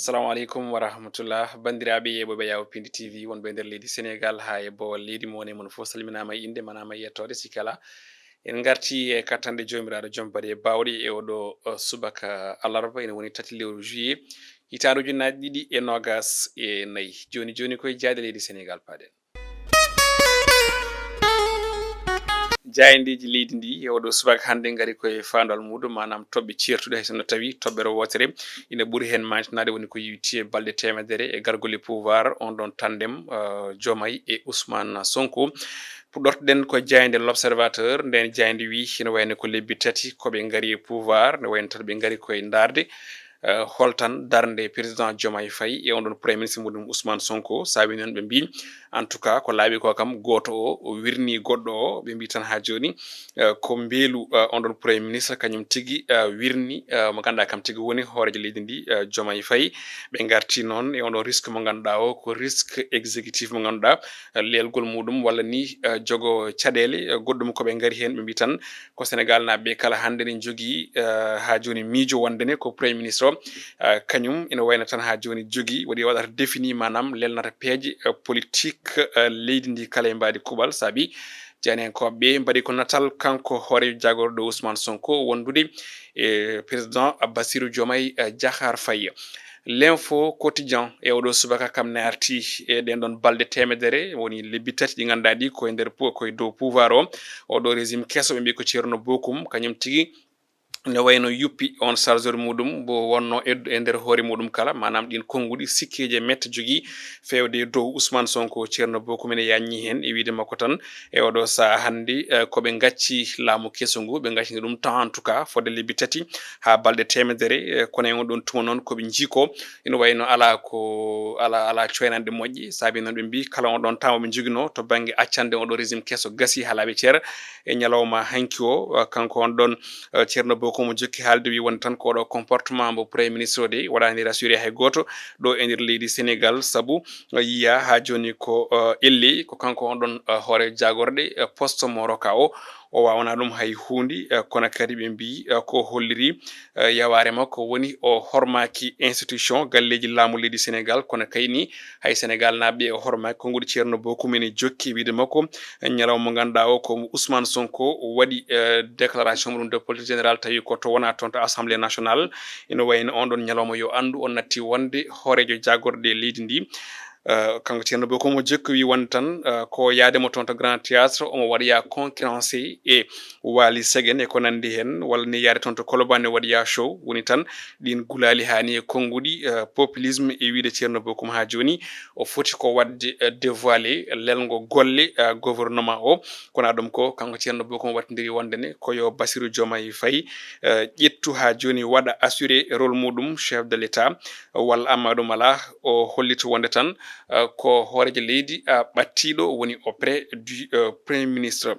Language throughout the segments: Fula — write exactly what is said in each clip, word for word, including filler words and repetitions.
Assalamu aleykum wa rahmatullah. Banndiraaɓe yeeɓooɓe Yawo Pindi T V, wonɓe e nder leydi Senegaal haa e boowal leydi, mo woni mon fof salminaama e innde, manaama e yettoode, sikki alaa. En ngartii e kattanɗe Joomiraaɗo Jom Baɗe Baawɗe e oɗo, uh, subaka alarba, ene woni tati lewru juillet, hitaande ujunnaaje ɗiɗi e noogas e nayi. Jooni jooni koye jaayde leydi Senegaal paaɗen. Jaayndeeji leydi ndi e oɗo subaka hannde ngari koye faanduwal muɗum, maanaam toɓɓe ceertuɗe, hay sinno tawi toɓɓere wootere ina ɓuri heen maantinaade, woni ko yowitii e balɗe teemedere e gargol e pouvoir on ɗon tandem, uh, Diomaye e Ousmane Sonko. Puɗɗortoɗen ko jaaynde L'Observateur. Nden jaaynde wi ina wayno ko lebbi tati ko ɓe ngari e pouvoir, ne wayno tan ɓe ngari koye ndaarde, uh, holtan darnde président Diomaye Faye e on ɗon premier ministre muɗum Ousmane Sonko. Saabi noon ɓe mbi, en tout cas, ko laaɓi ko kam, gooto o, o wirni goɗɗo o. Ɓe mbi tan haa jooni, uh, ko mbeelu, uh, on ɗon premier ministre kañum tigi, uh, wirni, uh, mo ngannduɗaa kam tigi woni hooreejo leydi ndi, uh, Diomaye Faye. Ɓe ngarti noon e on ɗon risque mo ngannduɗaa o, ko risque exécutif mo ngannduɗaa, uh, leelgol muɗum walla ni, uh, jogo caɗeele, uh, goɗɗum ko ɓe ngari heen. Ɓe mbi tan ko Senegaal naaɓe kala hannde ne njogii, uh, haa jooni miijo wonde ne ko premier ministre o, uh, kañum ina wayno tan haa jooni jogii, waɗi waɗata défini, maanaam lelnata peeje, uh, politique, uh, leydi ndi kala e mbaadi kuuɓal. Saabi jaayndiyankooɓe ɓe mbaɗi ko natal kanko hooreejo jaagorɗo Ousmane Sonko wondude e président Bassirou Diomaye, uh, Diakhar Faye. L'Info Quotidien e oɗo subaka kam ne arti e ɗen ɗon balɗe teemedere, woni lebbi tati ɗi ngannduɗaa ɗi koye nder pou-, koye dow pouvoir o. Oɗo régime keso ɓe mbi ko Ceerno Bokum, kañum tigi ne wayno yuppi on chargeur muɗum mbo wonno e, e nder hoore muɗum kala, maanaam ɗin konnguɗi sikkeeje mette jogii feewde e dow Ousmane Sonko. Ceerno Bokum ene yaññi heen e wiide makko tan e oɗo sahaa hannde, eh, ko ɓe ngacci laamu keso ngu, ɓe ngaccini ɗum temps, en tout cas, fodde lebbi tati haa balɗe teemedere, eh, kono e on ɗon tuma noon ko ɓe njii ko ina wayno alaa ko, alaa, alaa coynanɗe moƴƴe. Saabi noon ɓe mbi kala on ɗon temps ɓe njoginoo to bannge accande on ɗo régime keso gasi haa laaɓi cer. E ñalawma hanki o, eh, kanko on ɗon, eh, Ceerno Bokum o jokki haalde wi wonde tan ko oɗo comportement mbo premier ministre o de waɗaani rassuré hay gooto ɗo e nder leydi Senegaal, sabu, eh, yiya haa jooni ko, eh, elli ko kanko on ɗon, eh, hoore jaagorɗe, eh, poste mo roka o. O waawanaa ɗum hay huunde, eh, kono kadi ɓe mbi, eh, ko holliri, eh, yawaare makko woni o hormaaki institution galleeji laamu leydi Senegaal, kono kayni hay Senegaal naaɓe o hormaaki. Konnguɗi Ceerno Bokum ene jokki wiide makko, eh, ñalawma mo ngannduɗaa o ko mo Ousmane Sonko waɗi, eh, déclaration muɗum de politique générale, tawi ko to wonaa toon to Assemblée nationale. Ina wayno on ɗon ñalawma yo anndu on natti wonde hooreejo jaagorɗe leydi ndi. Eh, kanko Ceerno Bokum o jokki wi wonde tan, eh, ko yaade mo toon to Grand Théâtre, omo waɗoya concurrencé e Waly Segen e ko nanndi heen, walla ni yaade toon to Colobane waɗoya show. Woni tan ɗin gulaali haa ni e konnguɗi, eh, populisme e wiide Ceerno Bokum haa jooni o foti ko waɗde, eh, dévoilé lelngo golle, eh, gouvernement o. Kono ɗum ko kanko Ceerno Bokum wattindiri wonde ne ko yo Bassirou Diomaye Faye, eh, ƴettu haa jooni waɗa assuré rôle muɗum chef de l'État. Walla amma ɗum alaa, o holliti wonde tan, eh, ko hooreejo leydi, eh, ɓattiiɗo woni auprès du, eh, premier ministre.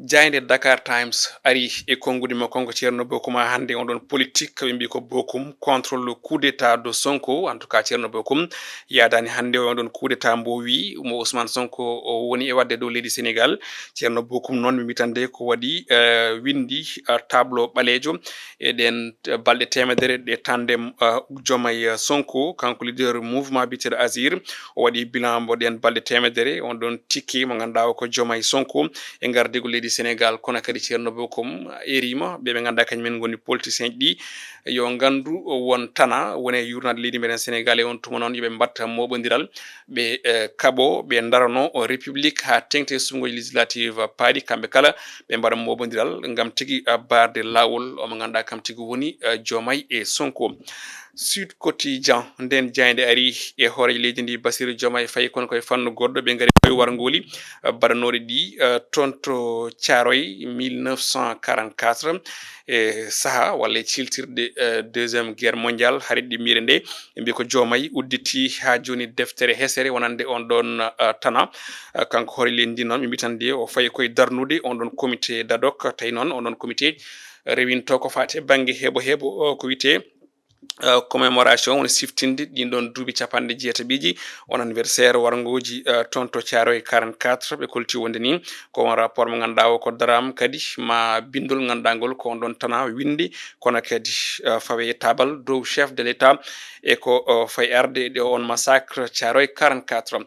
Jaaynde Dakar Times ari e konnguɗi makko kanko Ceerno Bokum haa hannde on ɗon politique, ɓe mbi ko Bokum contre le coup d'état de Sonko. En tout cas, Ceerno Bokum yaadaani hannde on ɗon coup d'état mbo wi mo Ousmane Sonko o woni e waɗde dow leydi Senegaal. Ceerno Bokum noon mi mbitande ko waɗi, eh, winndi, eh, tableau ɓaleejo e ɗen, eh, balɗe teemedere ɗe tandem, eh, Diomaye, eh, Sonko, kanko leader mouvement biyeteeɗo Azir, o waɗi bilan mbo ɗen balɗe teemedere, on ɗon tikki mo ngannduɗaa o ko Diomaye Sonko e ngardiigu leydi Senegaal, kono kadi Ceerno Bokum erima ɓe ɓe ngannduɗaa kañum en ngoni politicien ɗi, yo nganndu won tana, wone yurnaade leydi meɗen Senegaal e on tuma noon, yo ɓe mbatta moɓondiral, ɓe, eh, kaɓo, ɓe ndarano o République haa teŋti e suɓngooji législative paaɗi, kamɓe kala ɓe mbaɗa moɓondiral ngam tigi, eh, barde laawol o mo ngannduɗaa kam tigi woni, eh, Diomaye e Sonko. Sud Quotidien, nden jaaynde ari e hooreejo leydi ndi Bassirou Diomaye Faye, kono koye fannu goɗɗo, ɓe ngari koye warngooli, eh, baɗanooɗi ɗi, eh, toon to Thiaroye mille neuf cent quarante-quatre, e saha walla e ciltirde, eh, deuxième guerre mondiale, hari ɗi mbiire nde, ɓe mbi ko Diomaye udditi haa jooni deftere hesere wonande on ɗon, eh, tana. Eh, kanko hoore leydi ndi noon, ɓe mbi tan de o fayi koye darnude on ɗon comité d'ad hoc, tawi noon on ɗon comité rewinto ko faati e bannge heɓo heɓo, o, ko wiyetee Uh, commémoration woni siftinde ɗin ɗon duuɓi capanɗe jeetaɓiiji, on anniversaire warngooji, uh, toon to Thiaroye quarante-quatre. Ɓe kolti wonde ni ko on rapport mo ngannduɗaa o ko daraama, kadi ma binndol ngannduɗaa ngol ko on ɗon tana winndi, kono kadi, uh, fawe e taabal dow chef de l'État e ko, uh, fayi arde e on massacre Thiaroye quarante-quatre.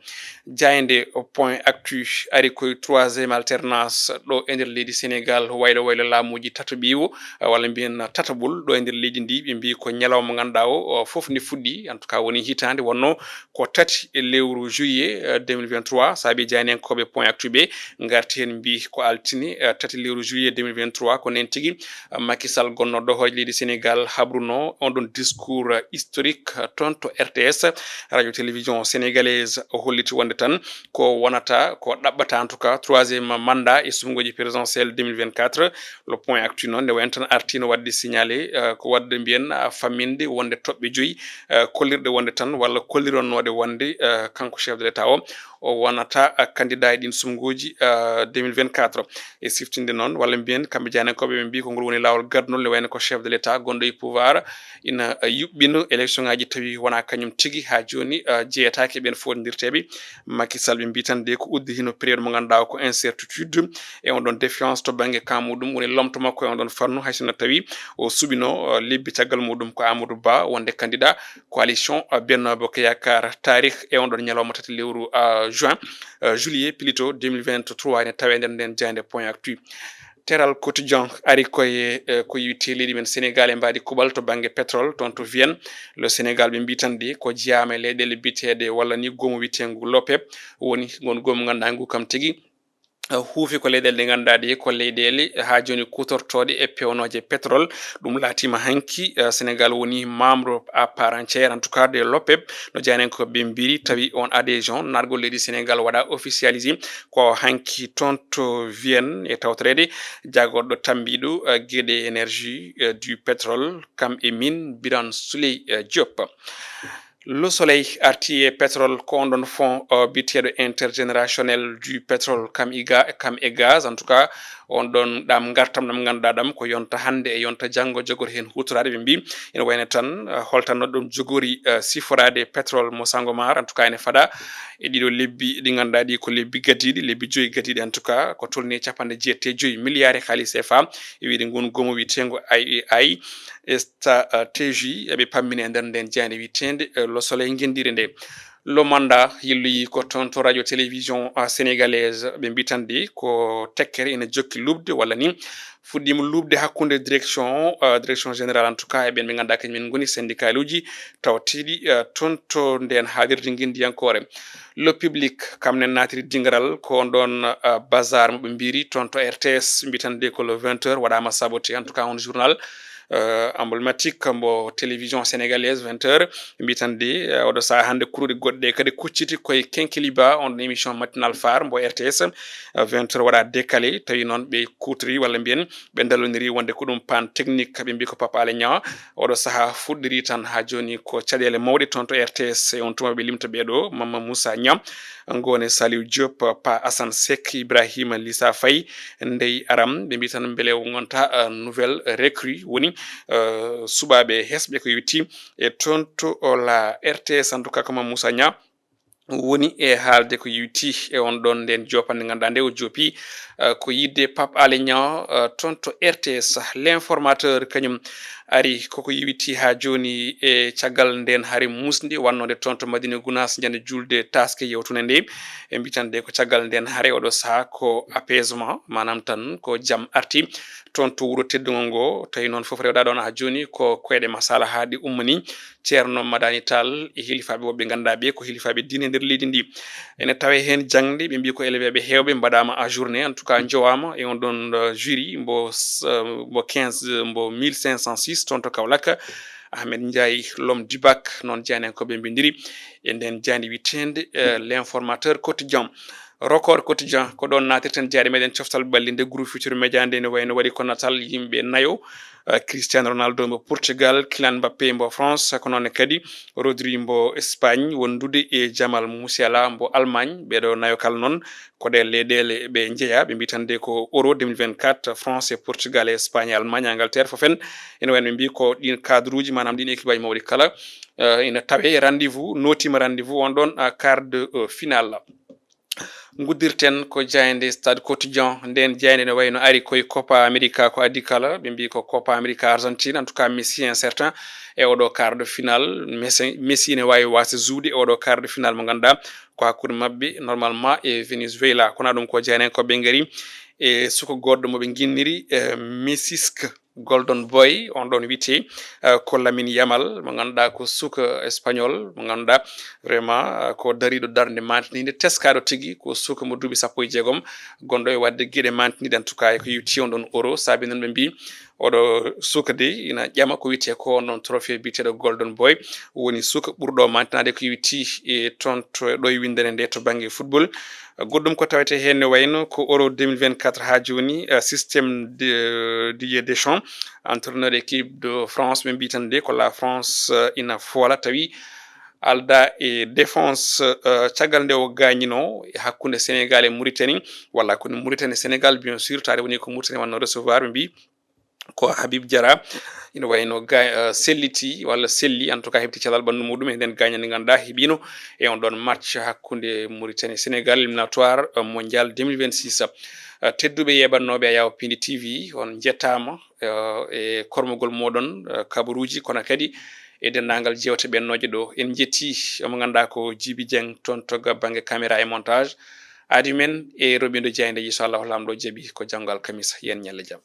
Jaaynde Point Actu ari koye troisième alternance ɗo e nder leydi Sénégal, waylo waylo laamuuji tataɓiiwo, uh, walla mbiyen tataɓol ɗo e nder leydi ndi. Ɓe mbii ko ñalawma ngannduɗaa o, o fof nde fuɗɗi, en tout cas woni hitaande, wonno ko tati e lewru juillet, euh, deux mille vingt-trois, saabi jaayndiyankooɓe Point Actu ɓe ngarti heen mbii ko altine, euh, tati lewru juillet deux mille vingt-trois, ko nden tigi, euh, Macky Sall gonnooɗo hooreejo leydi Sénégal habruno on ɗon discours, euh, historique, euh, toon to R T S, Radio Télévision Sénégalaise. O holliti wonde tan ko wonata, ko ɗaɓɓata en tout cas troisième mandat e suɓngooji présidentielle deux mille vingt-quatre. Le Point Actu noon nde wayi tan artiino waɗde signalé, euh, ko waɗde mbiyen, euh, famminde wonde toɓɓe joyi, euh, kollirɗe wonde tan walla kollironnooɗe wonde, euh, kanko chef de l'État o, o wonata, euh, candidat e ɗin suɓngooji, euh, deux mille vingt-quatre. E siftinde noon walla mbiyen kamɓe jaayndiyankooɓe ɓe mbii ko ngol woni laawol gadunol, nde wayno ko chef de l'État gonɗo e pouvoir ina, euh, yuɓɓino élection ngaji tawi wona kañum tigi haa jooni, euh, jeyetaake ɓeen fotndirteeɓe. Macky Sall ɓe mbii tan de ko udditino période mo ngannduɗaa o ko incertitude e on ɗon défiance to bannge camp muɗum, woni lomto makko e on ɗon fannu, hay sinno tawi o suɓino, uh, lebbi caggal muɗum ko Amadou Ba wonde candidat coalition, uh, Benno Bokk Yaakaar. Taarih e on ɗon ñalawma tati lewru, uh, juin, uh, juillet plutôt deux mille vingt-trois ene tawe nder nden jaaynde Point Actu. Teral Quotidien ari koye, eh, ko yiwti leydi men Sénégal e mbaadi kuɓal to bannge pétrole toon to Vienne. Le Sénégal ɓe mbii tan de ko jeyaama e leyɗeele biyeteeɗe walla ni goomu wiyeteengu l'OPEP, woni ngon goomu ngannduɗaa ngu kam tigi, eh, huufi ko leyɗeele ɗe ngannduɗaa ɗe ko leyɗeele haa jooni kuutortooɗe e pewnooje pétrole. Ɗum laatiima hanki, eh, Sénégal woni membre à part entière, en tout cas, de l'OPEP, no jaayndiyankooɓe ɓe mbiri, tawi on adhésion naatgol leydi Sénégal waɗa officialisé ko hanki toon to Vienne e tawtoreede jagorɗo tambiiɗo, eh, geɗe énergie, eh, du pétrole, kam e min, Birane Souleye, eh, Diop. Le Soleil arti e pétrole, ko on ɗon fonds, uh, biyeteeɗo intergénérationnel du pétrole, kam e ga-, kam e gaz, en tout cas, on ɗon ɗam ngartam ɗam ngannduɗaa ɗam ko yonta hannde e yonta janngo jogori heen huutoraade. Ɓe mbii ene wayno tan, uh, holtanno ɗum jogori, uh, siforaade pétrole mo Sangomar, en tout cas, ene fada e ɗiɗo lebbi ɗi ngannduɗaa ɗi ko lebbi gadiiɗi, lebbi joyi gadiiɗi, en tout cas, ko tolni e capanɗe jeetati e joyi milliards e haalis C F A, e wiyde ngun goomu wiyeteengo I E I, stratégie eɓe pammini e nder nden jaaynde wiyeteende, eh, Le Soleil ngenndire nde. Le Mandat yilloyi ko toon to Radio Télévision, ah, Sénégalaise, ɓe mbii tan de ko tekkere ina jokki luɓde walla ni fuɗɗiima luɓde hakkunde direction, ah, direction générale, en tout cas, e ɓeen ɓe ngannduɗaa kañum en ngoni syndicaleuji tawteeɗi, ah, toon to ndeen haalirde ngenndiyankoore. Le Public kam nen naatiri dingiral ko on ɗoon, ah, bazar mo ɓe mbiri toon to R T S, mbii tan de ko le vingt heures waɗaama saboté, en tout cas on journal, euh, emblématique mbo télévision sénégalaise vingt heures. Mbii tan de, euh, oɗo sahaa hannde kuruɗi goɗɗe kadi kucciti koye Kenkeliba, on ɗon émission matinal phare mbo R T S, euh, vingt heures waɗa décalé, tawi noon ɓe kuutori walla mbiyen ɓe ndalloniri wonde ko ɗum panne technique, ɓe mbii ko Pape Alé Niang. Oɗo sahaa fuɗɗiri tan haa jooni ko caɗeele mawɗe toon to R T S, e on tuma ɓe limta ɓee ɗo, Mama Moussa Niang, Ngoone Saliou Diop, Pa Assane Seck, Ibrahima Lissa Faye, Ndeye Aram, ɓe mbii tan mbele o ngonta, uh, nouvelle recrue, woni, uh, suɓaaɓe hesɓe ko yowiti e toon to la R T S, en tout cas, ko Mama Moussa Niang woni e haalde ko yowiti e on ɗoon nden joopande ngannduɗaa nde o joopi, uh, ko yiɗde Pape Alé Niang, uh, toon to R T S. L'Informateur kañum ari koko yowiti haa jooni e caggal nden hari musndi wannode toon to Madina Gounass, ñande julde taaske yewtunde nde. E mbii tan de ko caggal nden hare oɗo sahaa ko apaisement, maanaam tan ko jam arti toon to wuro teddungo ngo. Tawi noon fof rewɗa ɗoon haa jooni ko koyɗe masala haa ɗi ummani. Ceerno Madani Tall e hilifaaɓe woɓɓe ngannduɗaa ɓe ko hilifaaɓe diine nder leydi ndi. Ene tawe heen jaŋde, ɓe mbii ko eleweeɓe heewɓe mbaɗaama ajourné, en tout cas njowaama e on ɗoon, uh, jury mbo s-, uh, mbo quinze, uh, mbo mille cinq cent six toon to Kaolack. Ahmed Ndiaye, l'homme du bac, noon jaayndiyankooɓe mbindiri e nden jaaynde wiyeteende, uh, L'Informateur Quotidien. Record Quotidien, ko ɗoon naatirten jaaɗe meɗen coftal ɓalli nde groupe Futur Media nde, ne wayno waɗi ko natal yimɓe nayo, eh, Cristiano Ronaldo mo Portugal, Kylian Mbappé mo France, ko noon kadi Rodri mo Espagne, wondude e Jamal Musiala mo Allemagne. Ɓeeɗo nayo kala noon ko ɗe leyɗeele ɓe njeyaa, ɓe mbiyi tan de ko Euro deux mille vingt-quatre, France e Portugal e Espagne e Allemagne, Angleterre, fof en. Ene wayno ɓe mbiyi ko ɗiin cadre uji, maanaam ɗiin équipe aji mawɗi kala, eh, ina tawe rendez-vous, nootiima rendez-vous on ɗoon, ah, quart de, eh, finale. Nguddirten ko jaaynde Stade Quotidien. Ndeen jaaynde ne wayno ari koye Copa America ko adii kala. Ɓe mbiyi ko Copa America Argentine. En tout cas, Messi incertain e oɗo quart de finale. Messi, Messi ne waawi waasde jouer e oɗo quart de finale mo ngannduɗaa ko hakkunde maɓɓe normalement e Venezuela. Kono ɗum ko jaaynde ko ɓe ngari e suka goɗɗo mo ɓe nginniri, eh, Messisk. Golden Boy, on ɗon wiyetee, eh, ko Lamine Yamal, mo ngannduɗaa ko suka Espagnol, mo ngannduɗaa vraiment, eh, ko dariiɗo darnde maantiniinde, teskaaɗo tigi, ko suka mo duuɓi sappo e jeegom, gonɗo e waɗde geɗe maantiniiɗe, en tout cas, e ko yowiti on ɗon Euro. Saabi noon ɓe mbiyi, oɗo suka de ina ƴama ko wiyetee ko on ɗon trophée biyeteeɗo Golden Boy, woni suka ɓurɗo maantinaade ko yowiti e toon to, ɗo e winndere nde to bannge football. Goɗɗum ko tawetee heen ne wayno ko Euro deux mille vingt-quatre haa jooni, eh, système de, Didier Deschamps, entraîneur équipe de France, ɓe mbiyi tan de ko la France, eh, ina foola, tawi aldaa e défense, eh, caggal nde o gaañinoo e hakkunde Sénégal e Mauritanie, walla hakkunde Mauritanie e Sénégal, bien sûr, taade woni ko Mauritanie wonno recevoir, ɓe mbiyi ko Habib Diarra, ina wayno ga-, eh, selliti walla selli, en tout cas, heɓti cellal ɓanndu muɗum e nden gaañal nde ngannduɗaa heɓiino e on ɗon match hakkunde Mauritanie Sénégal, éliminatoire, eh, mondial deux mille vingt-six. Eh, tedduɓe yeeɓannooɓe Ayaw Pindi T V, on njettaama, eh, e kormogol mooɗon, eh, kabaruuji, kono kadi e denndaangal jeewte ɓennooje ɗo. En njettii mo ngannduɗaa ko Djiby Dieng toon to ga-, bannge caméra e montage. Aadi men e roɓindo jaaynde, so Allahu Laamɗo jaɓi, ko janngo alkamisa. Yen ñalle jam.